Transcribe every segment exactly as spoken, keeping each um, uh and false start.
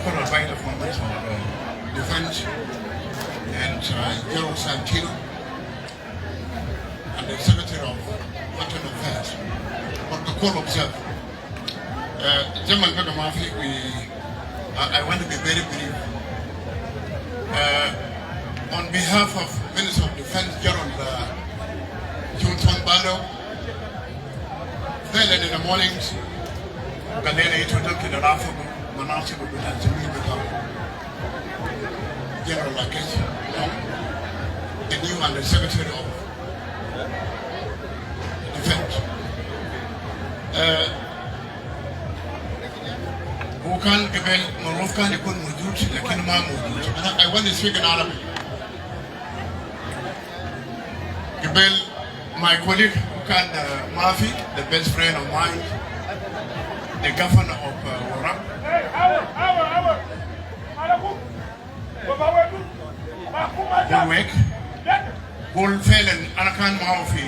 Followed by the former Minister of, uh, Defense and, uh, General Santino and the Secretary of Internal Affairs, Doctor Col Observer. Uh, German Begamafi, we, uh, I want to be very brief. Uh, on behalf of Minister of Defense General, uh, Chun Thon Bado, Thelen in the mornings, قال لنا انتوا تمكن العفو مناصب بتاع الزميل بتاعه General Akech, the new Under Secretary of Defense. Uh, هو كان قبل مفروض كان يكون موجود، لكن ما موجود. أنا I want to speak in Arabic. قبل my colleague كان، uh, مافي, the best friend of mine, the governor of, uh, Warrap. قال ويك، قال فعلا أنا كان معه في،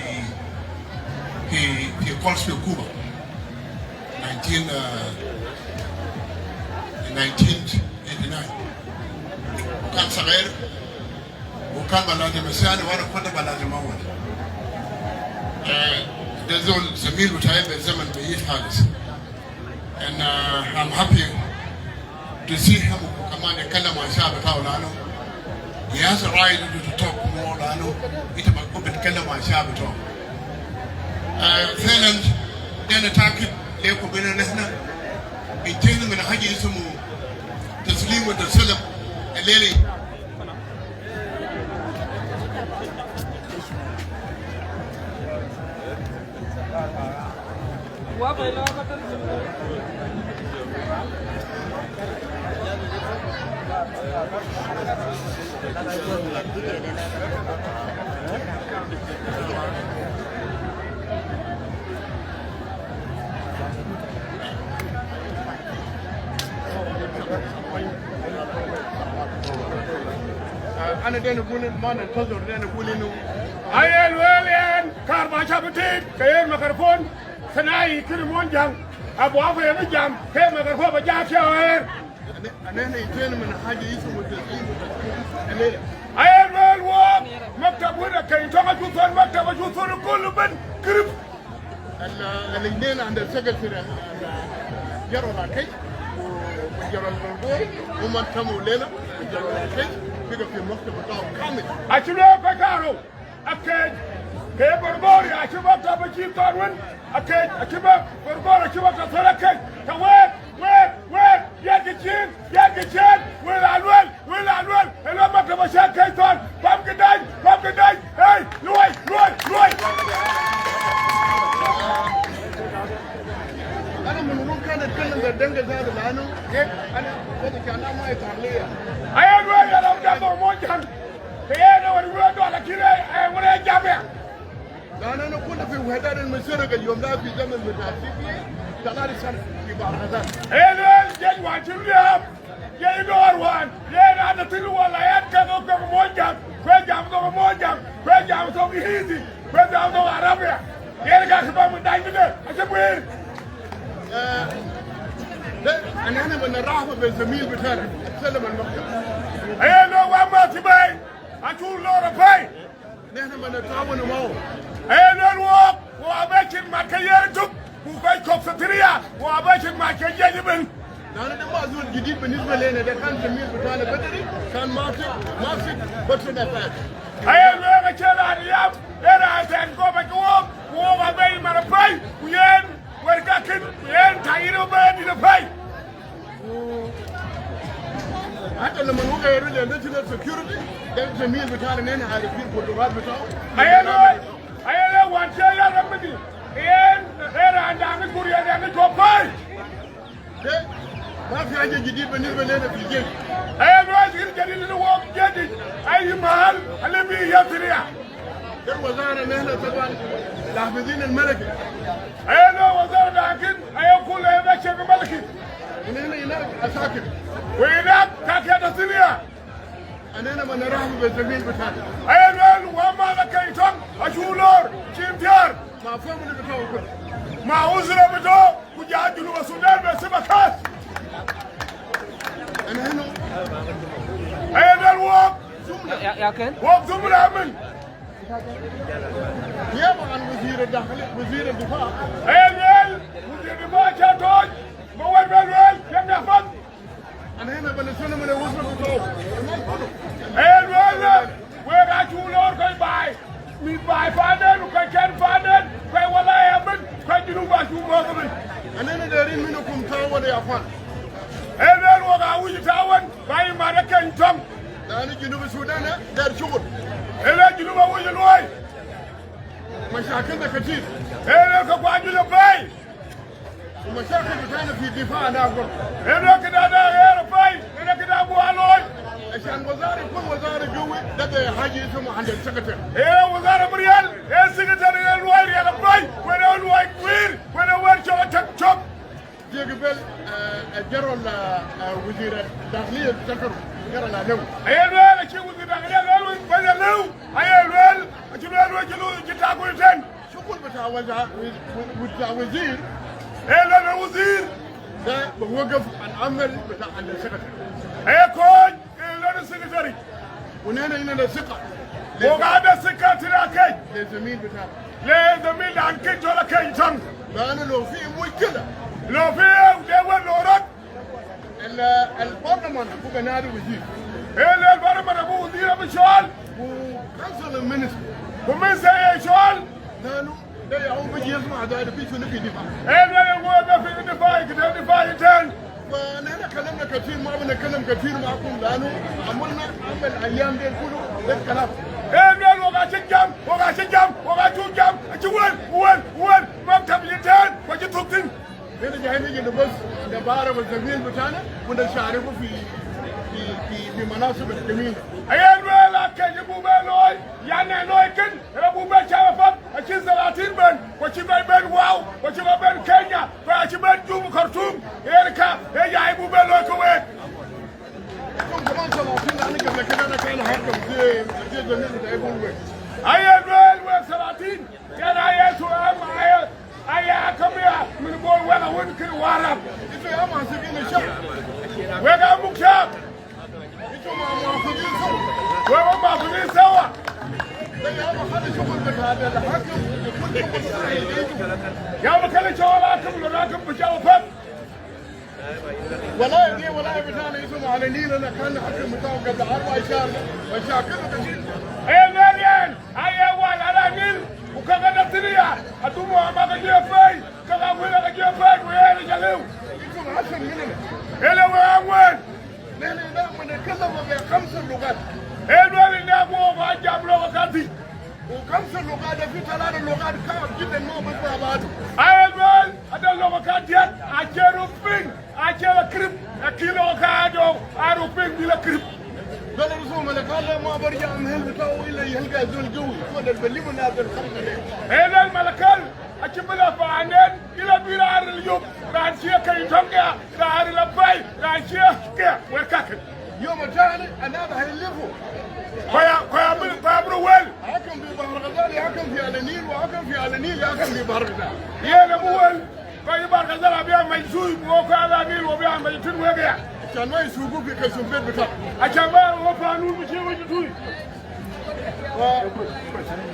في، في كولس في كوبا. Nineteen, uh, nineteen eighty-nine. وكان صغير، وكان بلازم ثاني وأنا كنت بلازم أول. Uh, ده زول زميل بتاعي بزمن بعيد خالص. And, uh, I'm happy to see him كمان يتكلم عن الشعب بتاعه لأنه he has a right to talk more لأنه انت مطلوب تتكلم عن الشعب بتاعه. Uh, فعلا ده نتاكد ليكم بنا نحن انتهينا من حاجة اسمه تسليم وتسلم الليلة. أنا داير أقول، ما ننتظر، داير أقول إنه أيل ويلين كاربا شابتين كير ميكروفون سناي كير مونجان أبو عفا يمجام كير ميكروفون بجاك يا وير. أنا، أنا هنا يتين من حاجة اسمه تسليم. أيل ويل ووك مكتب وين كي توقع جوثون مكتب جوثون كل من كرب. ال-، الاثنين عند السكرتير، آه، جنرال أكيج و-، وجنرال بربور، هم انتموا لنا، جنرال أكيج بقى في مكتب بتاعه كامل. أشلو بكارو، أكيج، كي بربور يا شباب تابجين تاروين، أكيج، أشباب بربور، أشباب تصل أكيج، تويت، ويت، ويت، يا كتشين، يا كتشين، ويل الويل، ويل الويل، الويل ما تبشر كيتون، بام كداي، بام كداي، هاي، لوي، لوي، لوي. أنا من هون كان أتكلم بالدنجة زاد لأنه أنا كده كان ما يطلع لي. أيا لوي يا لو جابوا موجان. هي أنا ولوي دول كده، أي ولا جامع. لأن أنا كنت في وحدات المشرق اليوم ده في زمن بتاع سي بي، ثلاث سنة في بحر غزال. إيه لوي جاي واجب لي. Ye i dor wan, ye na da tilu wala ye ka do ko mo jam, ko jam do mo jam, ko jam do Hindi, ko jam do Arabia. Ye ka ki ba mo dai mi de, a se bui. Eh, de, أنا، أنا بنرحب بالزميل بتاعنا، سلم المكتب. Aye lo wa ma ti bai, a tu lo ra pai. نحن بنتعاون معه. Aye lo wo, wa ba kin ma ka ye tuk, ku kai kop sa tiriya, wa ba kin ma ka ye jibin. لأن ده ما زول جديد بالنسبة لنا، ده كان زميل بتاعنا بدري، كان ماسك، ماسك بطل دفاع. Aye lo ka chela ni yam, era ten ko ba ko, ko ba bai mara pai, ku yen, wer ka kin, ku yen ta iro ba ni da pai. حتى لما هو غيروا لي national security، ده زميل بتاعنا، نحن عارفين قدرات بتاعه. Aye lo, aye lo, wan che ya ramdi. Yen, era andami kuria andami kopai. ده ما في حاجة جديد بالنسبة لنا في الجيش. Aye lo, غير جديد لنا هو جديد. أي محل، اللي بيجي يطلع. ده الوزارة نحن طبعًا لاحظين الملكي. Aye lo, وزارة لكن، aye كل هذا شيء ملكي. ونحن هناك عساكر. وهناك تاكية تصلية. أنا، أنا بنرحب بالزميل بتاعنا. Aye lo, وما لك يتم، أشولور، شيمتيار. مع family بتاعه كله. مع أسرة بتاعه. Ku ja Junub Sudan be siba kas. Aye luel wok. Ya, ya, Ken? Wok zumra men. Niyaba an wazir dakhli, wazir difa. Aye luel, wazir difa cha toj. Ma wer ba luel, ya nga fat. Aye luel, wek a chu lor koi bai. Mi bai faden, koi ken faden, koi wala ya men, koi Junub a chu mo men. Aye luel, wek a wiji tawan. Bai mara ken tong. Lanu Junub Sudan, eh, dar shugul. Aye luel Junub a wiji luai. Mashakil da katir. Aye luel ka kwa Junub bai. Mashakil bitana fi difa na gol. Aye luel kida da ghair bai. Aye luel kida bu aloi. Ashan wazara, kul wazara gawi, da da haji ismu under secretary. Aye wazara murial, aye secretary aye luai rial bai. Wena luai kwir, wena wer chok chok chok. Jie gibel, eh, eh, General, eh, eh, Wazir Dakhliya Zakar, General Alew. Aye luel, achi Wazir Dakhliya Alew, Wazir Alew. Aye luel, achi luel, achi luel, achi taku iten. Shugul bita waza-, wiz-, wiz-, bita wazir. Aye luel, wazir. Da bawagif al amal bita al secretary. Aye koj. Aye luel secretary. Wa nihna indana siqa. Wok anda siqa tira kej. Le zamil bitana. Le zamil dan kej wala kej tang. Lanu lo fi mushkila. Lo fi, de wen lo rot. Al, al barlaman bu kanadi wazir. Aye luel barlaman bu wazir bu shol. Bu council minister. Bu minister ya shol. Lanu Da ya hom biji yasma da, da fi shunu fi difa. Aye luel ya hom da fi difa, kede difa iten. Wa nihna kalamna katir, ma binitkalam katir makum lanu amulna amal ayyam del kulu bes kalam. Aye luel wok a chi jam, wok a chi jam, wok a chi jam, achi wen, wen, wen, ma tabi iten, wa chi tuktin. Nihna jayin niji nubus, nabara wa zamil bitana, wa nashariku fi, fi, fi, fi manasib al jamila. Aye luel a kej bu be loi, ya ne loi ken, Era bu be chama fat, achi salatin ben, wa chi be ben wow, wa chi be ben Kenya, wa achi ben Juba Khartoum, erka, e ya bu be loi Kuwait. Kum kaman salatin, ana gabla keda ana kan hakim fi, fi zamil bita Kuwait. Aye luel wek salatin, ya na aye su am aye, aye akam ya, min bol wek a wen kir warab. Itu ya ma sigin sha. Wek a muk shab. Itu ma, ma kudi sawa. Wek ma kudi sawa. Da ya ma kala shugul bita al hakim, bikul shugul sahih. Ya ma kala shugul hakim, lo hakim bi shawfat. Wala ya de, wala ya bitana isu ma Al Nil, ana kan hakim bitana gabla arba shahur. Mashakil katir. Aye luel yan, aye wal Al Nil, u kaga da tiriya, atumu ama ka jefai, kaga wela ka jefai, wela jalew. Itu ma hasan minna. Ele wa angwan. Nihna ina binitkalam bi khamsa lugat. Aye luel ina bu ba jam luga kati. Wa khamsa lugat da fi talata lugat kaab jiddan ma bas ma badu. Aye luel, ada luga kati ya, achi ruping, achi la krip, aki luga kati, a ruping bila krip. Zol isu Malakal ma barja mahal bitau illa yalga zol gawi, zol al balimu nas al khalga de. Aye luel Malakal, achi bila fanen, illa bira aril yub, ran shia kai tonga, Dari la bai, dari shia ke, wer kakin. Yom tani, anas hayalifu. Koya, koya bil, koya bil wel. Hakim fi Bahr Ghazal, hakim fi Al Nil, wa hakim fi Al Nil, hakim fi Bahr Ghazal. Ye na bu wel, koya Bahr Ghazal a biya majzum, wa koya Al Nil wa biya majzum wa biya. Ashan ma yisugu fi kasum bet bita. Ashan ma wa fanun bi shi wa jitui. Wa,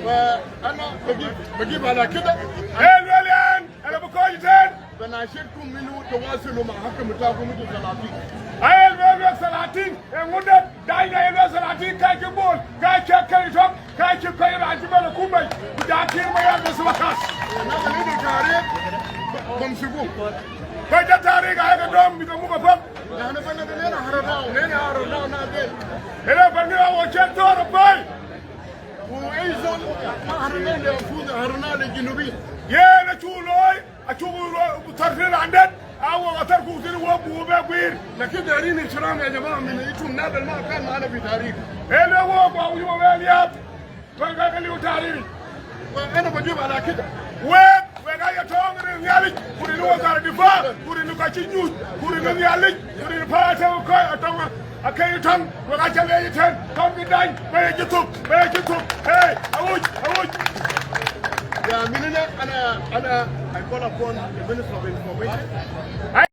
wa ana bagi, bagi bala kida. El walian. Ana bi koj ten. Banashidkum inu tawasilu ma hakim bitakum intu salatin. Aye, el walian salatin. E ngudet, daina el walian salatin, ka ki bol, ka ki kari tok, ka ki kari raji bala kumai. Kuda kir ma ya da suwa kas. Ana bani da tarik, bamsiku. Koj da tarik, aye ka dom, bika muka fam. Ana bani da nena harada, nena harada, na del. Ena bani da wajen tora bai. Wa aizan, ma harada le anfusana, harada le junubin. Ye na chuloi. Achugu ro, tarfin andet, awa atar kutin wa bu be gwir. Lakin darin ihtiram ya jamaa, min itum nadal ma kan maana fi tarik. Ele wa kwa uyu wa liab. Kwa kali tarik. Wa ana bajib ala kida. We, we ga ya tong ni yali, kuri ni wa kar difa, kuri ni ka chinyut, kuri ni yali, kuri ni pa ta ko atong. Akai tang, wa ka chale ten, tang ki dang, wa ya jitu, wa ya jitu. Hey, awuj, awuj. Ya, minina, ana, ana, I call upon the Minister of Information.